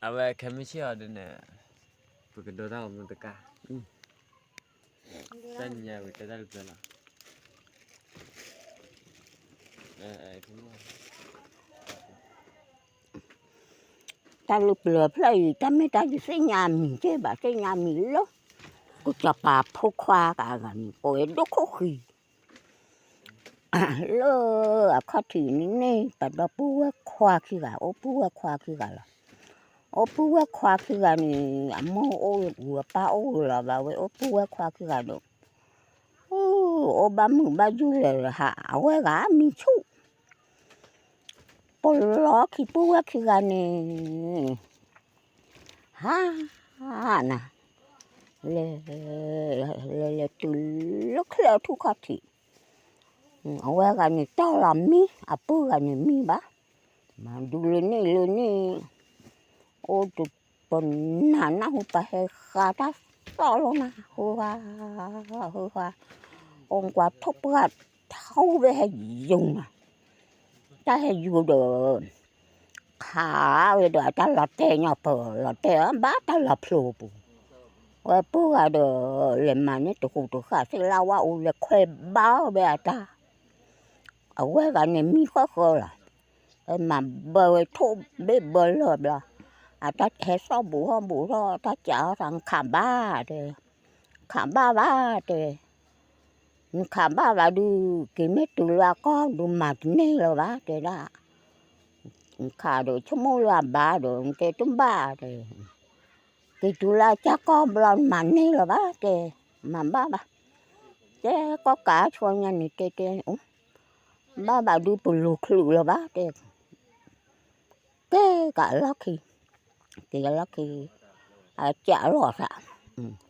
အဝဲခဲမုၢ်ဆ့ၣ်အီၤဒ်န့ၣ်, ပကဒိတၢ်ဂီၤမူတကး, တၢ်ညါဝံၤတဲတၢ်တဖျၢၣ်လီၤ. တၢ်လုၢ်ပျၢၤဖျၢၣ်အံၤ တၢ်မ့ၢ်တၢ်ယသ့ၣ်ညါမံၤက့ဘၣ် သ့ၣ်ညါမံၤလၢ ကစီၤပၤဖိခွါဂၤဂၤန့ၣ် ပဝဲဒိၣ်ခိၣ်ဃံ လၢအခီၣ်ထံးန့ၣ် ပဒီပုၢ်ဝဲၢ်ခွါခံဂၤ အိၣ်ပုၢ်ဝဲၢ်ခွါခံဂၤလီၤ. အိၣ်ပုၢ်ဝဲၢ်ခွါခံဂၤန့ၣ် အမိၢ်အိၣ်ဂ့ၤအပၢ်အိၣ်ဂ့ၤလီၤဘၣ်ဝဲ အိၣ်ပုၢ်ဝဲၢ်ခွါခံဂၤဒီး အိၣ်ဘၣ်မုာ်ဘၣ်ယူၢ်လဲၤလၢဟး အဝဲဂၤမံဆူၣ် ပလီၢ်ခံပုၢ်ဝဲၢ်ခံဂၤန့ၣ် ဟါနၤ လဲၤ လဲၤလဲၤတုၤလၢချၢၣ်ထူၣ်ခီၣ်ထံး အဝဲဂၤန့ၣ်တီၢ်လီၤမံ အပုၢ်ဂၤန့ၣ်မံဘၣ် မၤဒူလၢန့ၣ်လၢန့ၣ် အိၣ်တပနၢ်နၢ်ဟူပဟဲဃါတၢ်သီၣ်လိနၤ ဟူဃါ ဟူဃါ အိၣ်ကွၢ်ထိၣ်ပှၢ်ထူဝဲဟဲယိာ်နၤ တၢ်ဟဲယိာ်ဒီး ခးဝဲဒီးအတၢ်လီၤတဲာ်ညီပၢၤ လီၤတဲာ်ဘၣ်တၢ်လီၤဖျိပူၤ ဝဲပုၢ်ဂၤဒီး လဲၤမၤန့ၢ်တဃူတဃာ်သ့ၣ်လၢဝဲအိၣ်လဲၤခွဲးဘါဝဲအတၢ် အဝဲဂၤန့ၣ်မံဃၢဃၢလီၤ မၤဘၢဝဲထိၣ်ဘ့ၣ်ဘၢလၢဘျီ အတၢ်ဟဲသီၣ်ဘူးထီၣ်ဘူးထီၣ် တၢ်ကးအီၣ်သး နခးဘၣ်တဲ ခးဘၣ်ဘၣ်တဲ နခးဘၣ်ဘၣ်ဒုး က့ၤမ့ၢ်တုၤလၢအကီၢ်ဒုးမၤတန့ၢ်လၢၤဘၣ်တဲဒၣ် နခးဒီးဆိကမိၣ်လၢအဘၣ်ဒီး နတဲတဘၣ်တဲ က့ၤတုၤလၢအကၢ်ကီၢ်ဘျီ နမၤန့ၢ်လၢၤဘၣ်တဲ မၤဘၣ်ဘၣ် တဲကီၢ်ကးဆိညါန့ၣ်တဲတဲ ဘၣ်ဘၣ်ဒုးပလူၤချုးလၢၤဘၣ်တဲ ကဲကးလီၢ်ခံ က့ၤလီၢ်ခံ ကးလီၢ်သး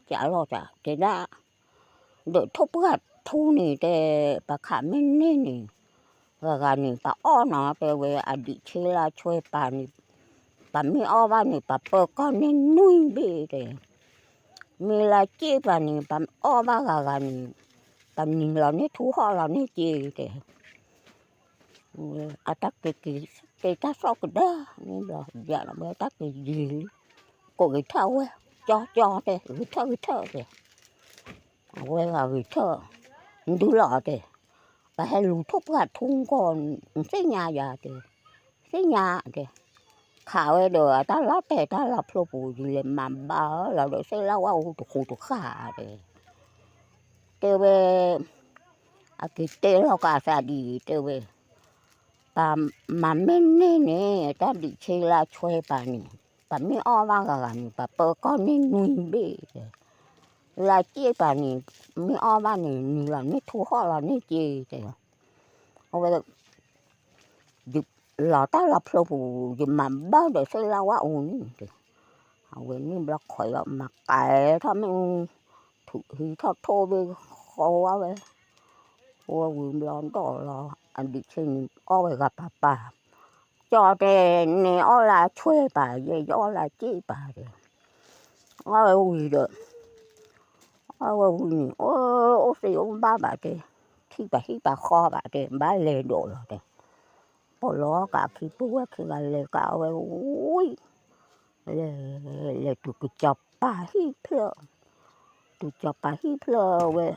ကးလီၢ်သး တဲဒၣ် ဒီးထိၣ်ပှၢ်ထူန့ၣ်တဲ ပခးမ့ၢ်န့ၢ်န့ၣ် ဂၤဂၤန့ၣ် ပအီၣ်နီၤ တဲဝဲအဒံးဆ့လါဆွဲပၤန့ၣ် ပမ့ၢ်အီၣ်ဘၣ်န့ၣ် ပပၢကီၢ်န့ၢ်နွံဘ့ၣ်တဲ မ့ၢ်လါစ့ၣ်ပၤန့ၣ် ပအီၣ်ဘၣ်ဂၤဂၤန့ၣ် ပနံၤလီၤန့ၢ်ထူဟီၣ်လီၤန့ၢ်စ့တဲ အတၢ်က့ၤက့ၤ က့ၤတၢ်သီၣ်ကဒါန့ၣ်ဘျီ ယၤလီၤဝဲတၢ်က့ၤယံာ်လံ ကိးဂ့ၤထၢၣ်ဝဲ ကၠီကၠီတဲ ဂ့ၤထၢၣ်ဂ့ၤထၢၣ်တဲ အဝဲဂၤဂ့ၤထၢၣ် ဒုလီၤတဲ ပဟဲလူၤထိၣ်ပှၢ်ထူကီၢ် သ့ၣ်ညါယၤတဲ သ့ၣ်ညါတဲ ခးဝဲဒီးအတၢ်လီၤတဲာ်တၢ်လီၤဖျိပူၤ ယလဲၤမၤဘၣ်လီၤဒီး သ့ၣ်လၢဝဲအိၣ်တဃူတဃာ်တဲ တဲဝဲ အက့ၤတဲလီၤကးသးဒ်အံၤ တဲဝဲ ပမၤမ့ၢ်န့ၢ်န့ၣ် တၢ်ဒံးဆ့လါဆွဲပၤန့ၣ် ပမ့ၢ်အီၣ်ဘၣ်ဂၤဂၤန့ၣ် ပပၢကီၢ်န့ၢ်နွံဘ့ၣ်တဲ လါစ့ၣ်ပၤန့ၣ် မ့ၢ်အီၣ်ဘၣ်န့ၣ် နံၤလီၤန့ၢ်ထူဟီၣ်လီၤန့ၢ်စ့တဲ အဝဲ ယလီၤတၢ်လီၤဖျိပူၤ ယမၤဘၣ်ဒီးသ့ၣ်လၢဝဲအိၣ်န့ၣ်တဲ အဝဲန့ၣ်ဘျီခိးလီၤ မၤကဲထီၣ်မ့ၣ်အူ ထုးဟံးထီၣ်ထိၣ်ဘ့ၣ်ဃီဝဲ ဝဲဝံၤဘျီဒီးလီၤ အဒံးဆ့န့ၣ် အီၣ်ဝဲဂၤပၤပၤ ကၠီတဲ နအီၣ်လၢဆွဲပၤ ယဲယအီၣ်လၢစ့ၣ်ပၤတဲ အီၣ်ဝဲဝံၤဒီး အီၣ်ဝဲဝံၤန့ၣ် အိၣ်သ့အိၣ်ဘၣ်ဘၣ်တဲ ထံၣ်ပၤဟံၣ်ပၤဃီဘၣ်တဲ ဘၣ်လဲၤဒိးလီၤတဲ ပလီၤကးခံပုၢ်ဝဲၢ်ခံဂၤလဲၤကးဝဲဝံၤ လဲၤ လဲၤတုၤကစီၤပၤဟံၣ်ဖျၢၣ် တုၤကစီၤပၤဟံၣ်ဖျၢၣ်ဝဲ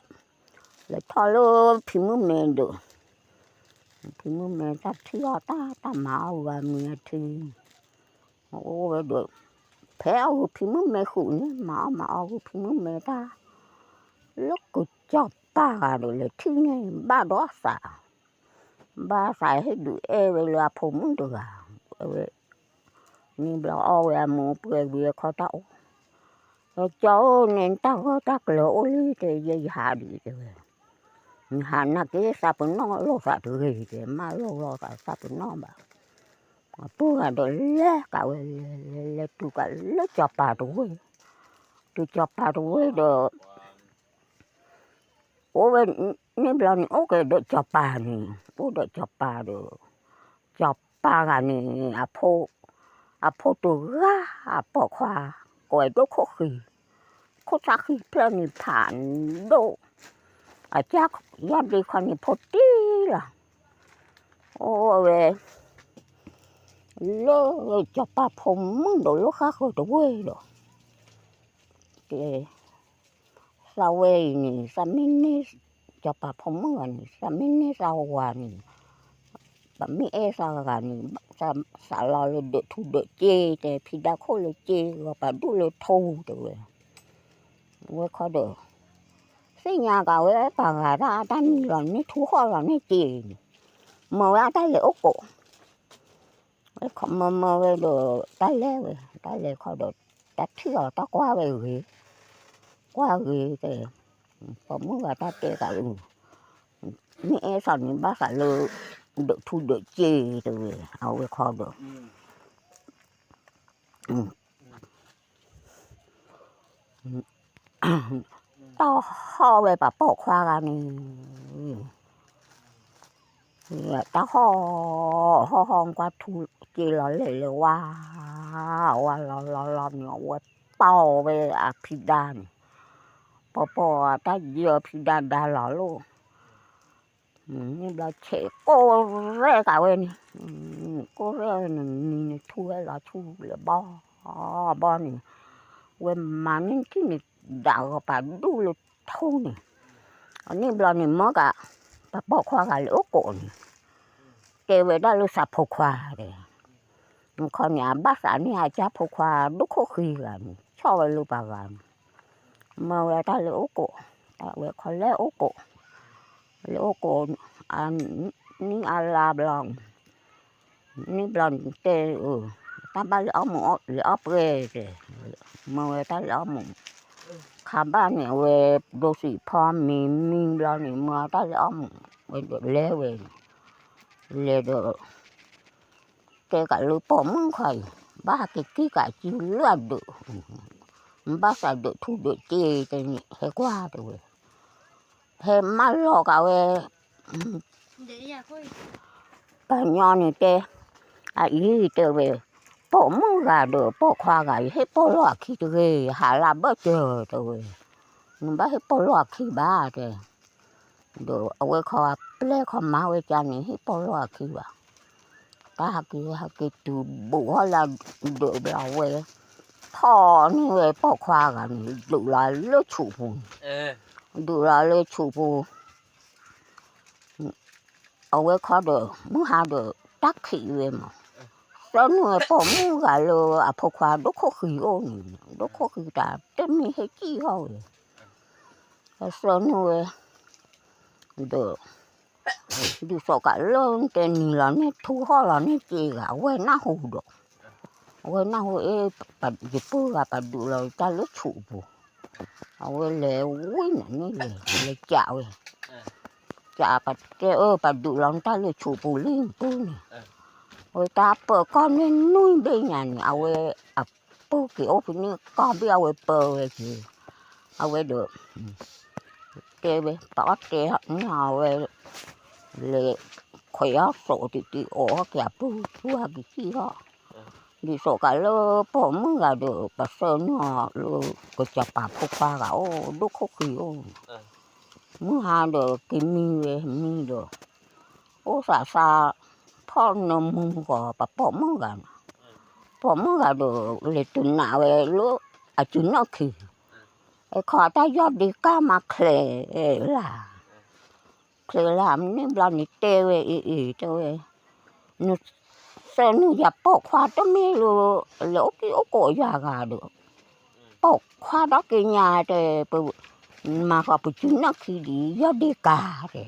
လဲၤထီၣ်လၢဖံမုၣ်မဲဒီး ဖံမုၣ်မဲတၢ်ထံၣ်အီၤတၢ် တၢ်မၤအီၣ်ဂၤမံၤအထံ အိၣ်ဝဲဒီး ဖဲအဂုၤဖံမုၣ်မဲဃုာ်န့ၣ် မၤအီၣ်မၤအီၣ်ဂုၤဖံမုၣ်မဲတၢ် လၢကစီၤပၤဂၤဒီးလဲၤထံၣ်န့ၣ် ဘၣ်ဒီးသး ဘၣ်သးဟ့ၣ်ဒုးအဲၣ်ဝဲလၢအဖိမုၣ်တဂၤ ဝဲ န့ၣ်ဘျီအီၣ်ဝဲအမူးပှဲၤဝံၤအခီတၢ်အိၣ် ကၠီဧၢ နတၢ်ဂီၢ်တၢ်ကျၢၤအိၣ်လံတဲ ယဲယဟးဒံးတဲဝဲ နဟးနာ်က့သးပ့ၤနီၣ်လိာ်သးတဂ့ၤတဲ မၢလိာ်လိာ်သးသးပ့ၤနီၣ်ဘၣ် အပုၢ်ဂၤဒီးလဲၤကးဝဲ လဲၤလဲၤတုၤကးလၢစီၤပၤတဝ့ၢ် တုၤစီၤပၤတဝ့ၢ်ဒီး အိၣ်ဝဲ န့ၣ်ဘျီန့ၣ် အိၣ်က့ၤဒီးစီၤပၤန့ၣ် အိၣ်ဒီးစီၤပၤဒီး စီၤပၤဂၤန့ၣ် အဖိ အဖိတဂၤ အပိာ်ခွါ ကိးဝဲဒိၣ်ခိၣ်ဃံ ခိၣ်သၣ်ဃံဖျၢၣ်န့ၣ်ဖးဒိၣ် အကၢ်ယီၢ်ဒ့ခီန့ၣ်ဖိတံၢ်လီၤ အိၣ်ဝဲ လၢစီၤပၤဖိမုၣ်ဒီးလၢဃါဃၢၤတဝဲဒီး, ကဲ, သးဝဲအံၤန့ၣ် သးမ့ၢ်န့ၢ်, စီၤပၤဖိမုၣ်ဂၤန့ၣ် သးမ့ၢ်န့ၢ်သးဝၤန့ၣ်, ပမ့ၢ်အဲၣ်သးဂၤန့ၣ် သးလီၤလၢဒၢးထူဒၢးစ့ တဲ ဖံဒါခိၣ်လၢစ့ ဂီၤပာ်ဒူၣ်လၢထိတဲဝဲ, ဝဲခီဒီး သ့ၣ်ညါကးဝဲပှၤဂၤတၢ်အတၢ်မံၤလီၤန့ၢ်ထူဟီၣ်လီၤန့ၢ်စ့န့ၣ်, မၢဝဲအတၢ်လဲၤအိၣ်ကိး, မၢမၢဝဲဒီး တၢ်လဲၤဝဲ တၢ်လဲၤခီဒီး တၢ်ထံၣ်အီၤတၢ်ကွၢ်ဝဲဂ့ၤ, ကွၢ်ဂ့ၤတဲ, ပိာ်မုၣ်ဂၤတၢ်တဲကးအုး, မ့ၢ်အဲၣ်သးန့ၣ်ဘၣ်သးလၢ ဒၢးထူဒၢးစ့တဲဝဲ, အဝဲခီဒီး တၢ်ဟီၣ်ဝဲပှၤပိာ်ခွါဂၤန့ၣ်, တၢ်ဟီၣ်, ဟီၣ်ဟီၣ်ကွၢ်ထူက့လီၤလဲၣ်လၢဝါ, ဝါလီၤလီၤလီၤန့ၣ် အဝဲပိာ်ဝဲအဖံဒါန့ၣ်, ပိာ်ပိာ်တၢ်ယၢဖံဒါဒါလီၤလိၣ်, န့ၣ်ဘျီဆဲးကိၢ်ရဲၣ်ကးဝဲန့ၣ်, ကိၢ်ရဲၣ်ဝဲန့ၣ် မံၤန့ၣ်ထူဝဲလီၤဆူလဲၤဘီ, ဘီန့ၣ်, ဝဲမၤန့ၢ်ထံၣ်န့ၣ် ဒၣ်ဂီၤပာ်ဒူၣ်လၢထိန့ၣ်, အန့ၣ်ဘျီန့ၣ် မၢကး ပှၤပိာ်ခွါဂၤလဲၤအိၣ်ကိးန့ၣ်, တဲဝဲဒၣ်လၢသးဖိခွါတဲ, ခီန့ၣ် အဘၣ်သးန့ၢ်အကၢ်ဖိခွါဒိၣ်ခိၣ်ဃံဂၤန့ၣ် ဆီၣ်ဝဲလၢပှၤဂၤန့ၣ်, မၢဝဲတၢ်လဲၤအိၣ်ကိး, တၢ်ဝဲခီလဲၤအိၣ်ကိး, လဲၤအိၣ်ကိး, အနံၣ်အါလါဘျီ, နံၣ်ဘျီန့ၣ်တဲ, တၢ်ဘၣ်လဲၤအီၣ်မူးလဲၤအီၣ်ပှဲၤတဲ, မၢဝဲတၢ်လဲၤအီၣ်မူး, ခါဘၣ်န့ၣ် အဝဲဒိးသံၣ်ဖီမ့ၤမံဘျီန့ၣ် မၢတၢ်လဲၤအီၣ်မူး, ဝဲဒီးလဲၤဝဲ, လဲၤဒီး တဲကးလၢပိာ်မုၣ်ခီအံၤ, ဘၣ်ဟဲက့ၤက့ၤကးစုလၢအဒၢး, ဘၣ်သးဒၢးထူဒၢးစ့တဲန့ၣ် ဟဲကွၢ်တဲဝဲ, ဟဲမၢလီၤကးဝဲ, ပှၤညီန့ၣ်တဲ, အအံၤတဲဝဲ, ပိာ်မုၣ်ဂၤဒီးပိာ်ခွါဂၤအံၤ ဟ့ၣ်ပိာ်လီၤအခံတဂ့ၤ, ဟးလၢဘၢၣ်စၢၤတဲဝဲ, နဘၣ်ဟ့ၣ်ပိာ်လီၤအခံဘၣ်တဲ ဒီးအဝဲခီပျဲၢ်ခီမၤဝဲကန့ၣ် ဟ့ၣ်ပိာ်လီၤအခံဘၣ်, တၢ်ဟးက့ၤဟဲက့ၤတုၤဘူးထီၣ်လၢဒၢးဘျီဝဲ, ထီၣ်န့ၢ်ဝဲပိာ်ခွါဂၤန့ၣ် ဒုးလီၤလၢဆူးပူၤန့ၣ်, ဒုးလီၤလၢဆူးပူၤ, အဝဲခီဒီး မုၢ်ဟါဒီး တၢ်ခံးဝဲမး, သၢနုာ်ဝဲပိာ်မုၣ်ဂၤလၢအဖိခွါဒိၣ်ခိၣ်ဃံအိၣ်န့ၣ်, ဒိၣ်ခိၣ်ဃံတၢ်တမ့ၢ်ဟဲကံၣ်ဟီၣ်ဝဲ, သၢနုာ်ဝဲ, ဒီး ဒ်သိးကးလၢနတဲနံၤလီၤန့ၢ်ထူဟီၣ်လီၤန့ၢ်စ့ဂၤ အဝဲနၢ်ဟူဒီး, အဝဲနၢ်ဟူအ့ၣ်, ယပုၢ်ဂၤပဒုးလီၤတၢ်လၢဆူးပူၤ, အဝဲလဲၤဝံၤန့ၣ်န့ၣ်လဲၤ, လဲၤကးဝဲ, ကးပတဲအၢ ပဒုးလီၤနတၢ်လၢဆူးပူၤလံပုၢ်န့ၣ်, အဝဲတၢ်ပၢၤကီၢ်န့ၣ်နွံဘ့ၣ်ညါန့ၣ် အဝဲအပုၢ်က့ၤအိၣ်ဖဲန့ၣ်ကီၢ်ဘ့ၣ်အဝဲပၢဝဲက့ၤ, အဝဲဒီး တဲဝဲ ပအီၣ်တဲန့ၢ်အီၤဝဲ, လဲၤခွဲးအီၣ်စိးတံၢ်တံၢ် အိးထီၣ်က့ၤအပုၢ် ဆူဟဲက့ၤကံၣ်ထီၣ်, ဒ်သိးကးလၢပိာ်မုၣ်ဂၤဒီး ပသၢနုာ်အီၤလၢ ကစီၤပၤဖိခွါဂၤအိၣ် ဒိၣ်ခိၣ်ဃံအိၣ်, မုၢ်ဟါဒီးက့ၤမံဝဲမံဒီး အိၣ်သးသါ ဖီၣ်နၢမူဂီၤ ပပိာ်မုၣ်ဂၤန့ၣ်, ပိာ်မုၣ်ဂၤဒီး လဲၤတနာ်ဝဲလၢ အစုနၢၣ်ခံ, အခီတၢ်ယီၢ်ဒ့ကါမၤချဲးလၢ်, ချဲးလၢ်မ့ၢ်န့ၣ်ဘျီန့ၣ်တဲဝဲအံၤအံၤတဲဝဲ, နသၢနုာ်ယၤပိာ်ခွါတမ့ၢ်လၢ လဲၤအိၣ်က့ၤအိၣ်ကိးယၤဂၤဒီး ပိာ်ခွါဒီးက့ၤညါတဲ, ပမၤဃီၤပစုနၢၣ်ခံဒ်ယီၢ်ဒ့ကါတဲ,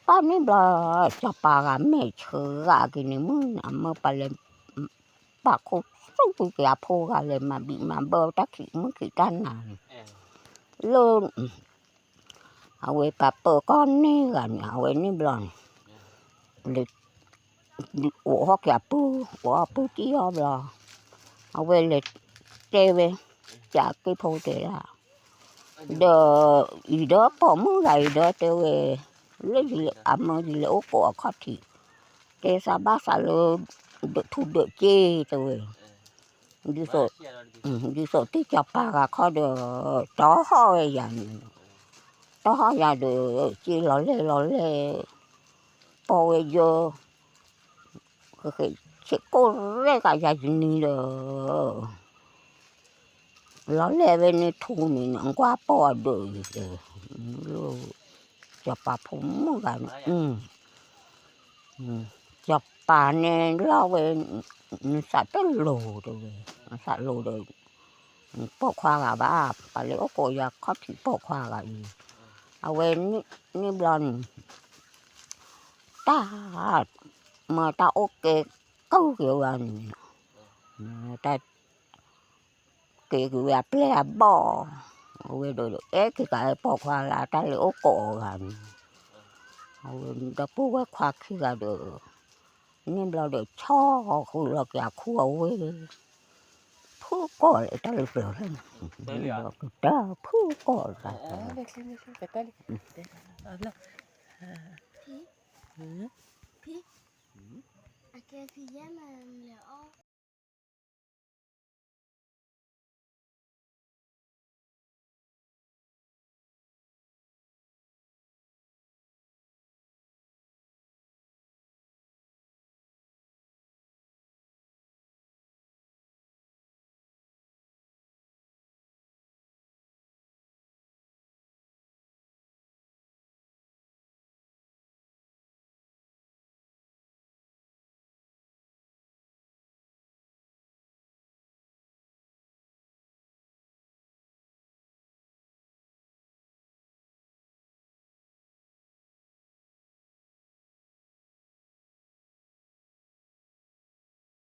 ပၢ်န့ၣ်ဘျီ စီၤပၤဂၤမဲာ်ဆှးဂၤက့ၤန့ၣ် မုၢ်နၤမၢပှၤလဲၤ ပာ်ခိၣ်ဆူၣ်ကွံာ်က့ၤအဖိဂၤလဲၤမၤဘံးမၤဘၢတၢ်ခံးမုၢ်ခံးတၢ်နၤန့ၣ်, လၢ အဝဲပှၤပၢၤကီၢ်န့ၢ်ဂၤန့ၣ် အဝဲန့ၣ်ဘျီန့ၣ် အိးထီၣ်က့ၤအပုၢ်, အိးထီၣ်ပုၢ်တံၢ်အီၤဘျီ, အဝဲလဲၤတဲဝဲ, ကးက့ၤဖိတဲဒၣ်, ဒီး အံၤဒီးပိာ်မုၣ်ဂၤအံၤဒီးတဲဝဲ, လၢအမၢယလဲၤအိၣ်ကိးအခီၣ်ထံး, တဲသးဘၣ်သးလၢ ဒၢးထူဒၢးစ့တဲဝဲ, ဒ်သိးတံၢ်စီၤပၤဂၤခီဒီး တီဟီၣ်ဝဲယၤန့ၣ်, တီဟီၣ်ယၤဒီး စ့လီၤလဲၣ်လီၤလဲၣ်, ပိာ်ဝဲယၢ ဃဲဃဲ ဆ့ၣ်ကိၣ်ရဲၣ်ကယၤယနံၤဒီး လီၤလဲၣ်ဝဲန့ၣ်ထူန့ၣ် နကွၢ်ပီၢ်အဒၢးအံၤ, စီၤပၤဖိမုၣ်ဂၤန့ၣ်, စီၤပၤန့ၣ်လီၤဝဲ, နသးတလိၤတဝဲ, နသးလိၤဒီး ပိာ်ခွါဂၤဘၣ်, ပှၤလၢအိၣ်ကိးယၤခီၣ်ထံးပိာ်ခွါဂၤအံၤ, အဝဲန့ၣ်ဘျီန့ၣ် တၢ် မ့ၢ်တၢ်အိၣ်ကဲကုၢ်က့ၤဝဲန့ၣ်, တၢ်က့ၤက့ၤဝဲအပျဲၢ်အဘီၣ်, အဝဲဒီးအဲၣ်က့ၤကးပိာ်ခွါလၢတၢ်လၢအိၣ်ကိးအီၤဂၤန့ၣ်, အဝဲဒီးပုၢ်ဝဲၢ်ခွါခံဂၤဒီး န့ၣ်ဘျီဒီးဆီၣ်ဃုာ်လီၤက့ၤအခူအဝ့ၢ်, ဖုၣ်ကိာ်လၢတၢ်လၢပျၢၤလၢန့ၣ်, ကတၢၢ်ဖုၣ်ကိာ်တၢ်, အကဲဖံယဲမလဲၤအီၣ်